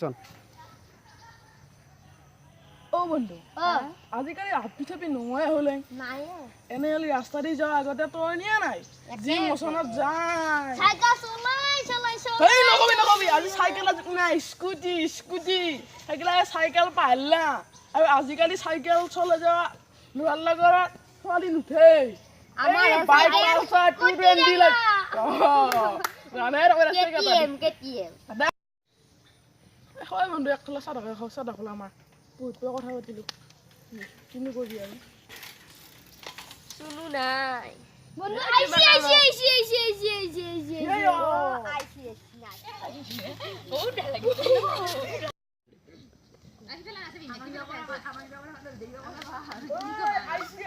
চল। অ বন্ধু, আজিকালি আপি চাপি নোহোৱাই হ'লে। নাই। এনে হ'লে ৰাস্তা দি যোৱাৰ আগতে তই নিয়া নাই, যি মোচনত যায়। চাইকেল চলাই চলাই। এই নকবি নকবি, আজি চাইকেল আজি নাই, স্কুটি স্কুটি চাইকেল চাইকেল পাহিলা। আৰু আজিকালি চাইকেল চলাই যোৱা ল'ৰাৰ লগত ছোৱালী নুঠে। আমাৰ এই বাইক পালচাৰ 220 লাগ জানে। KTM KTM. হয় বন্ধু, এক খোলা চাহ খাওঁ, চাহ খোলা। আমাৰ বহুত কথা পাতিলোঁ, কিনো কৰিবি আৰু। চুলু নাই বন্ধু। আইছি আইছি আইছি আইছি আইছি আইছি আইছি। এই অ। আইছি আইছি নাই। আইছি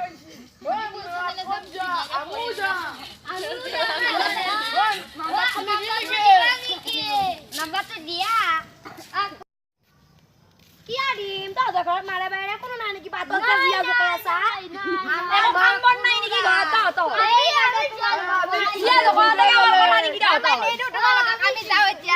আইছি। ঐ বন্ধু, ক'ত যা? আমিও যা। ঐ, নাম্বাৰটো নিদিবি নেকি? নাম্বাৰটো দিয়া। কি আনিম? তহঁতৰ ঘৰত মাৰে বাহিৰে কোনো নাই নেকি? বাটত যে জীয়া জোকাই আছা, একো কাম বন নাই নেকি ঘৰত তহঁতৰ? জীয়া জোকোৱা আমাৰ কথা নেকি তহঁতৰ? আমি যাওঁ এতিয়া।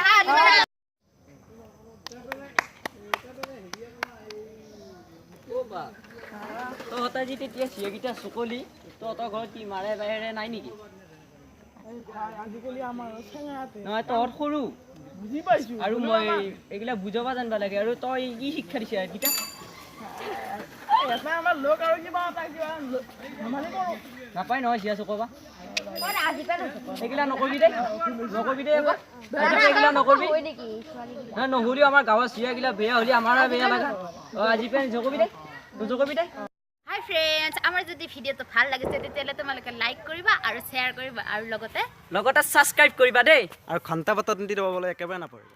তহঁতে যি তেতিয়া চিঞকেইটা চকলি, তহঁতৰ ঘৰত কি মাৰে বাহিৰে নাই নেকি? এই ভাই, আজিকালি আমাৰ চেঙাতে নহয়, তহঁত সৰু। বুজি পাইছো। আৰু হ'লেও মই এইগিলা বুজাব জানিব লাগে। আৰু তই কি শিক্ষা দিছা এইকেইটা? এটা আমাৰ লোক আৰু কিবা এটা কিবা ধেমালি কৰোঁ। নাপায় নহয় চিয়া চকবা। এইগিলা নকবি দেই, নকবি দেই এবাৰ। আজিৰ পৰা এইগিলা নকবি। নহয়, নহ'লেও আমাৰ গাঁৱৰ চিয়াগিলা বেয়া হ'লে আমাৰ বেয়া লাগা। অ, আজি পৰা নকবি দেই, নকবি দেই। হাই ফ্ৰেণ্ডছ, আমাৰ যদি ভিডিঅ'টো ভাল লাগিছে, তেতিয়াহ'লে তোমালোকে লাইক কৰিবা আৰু শ্বেয়াৰ কৰিবা আৰু লগতে লগতে ছাবস্ক্ৰাইব কৰিবা দেই। আৰু ঘণ্টা বটনটি দবাবলৈ একেবাৰে নাপাহৰিব।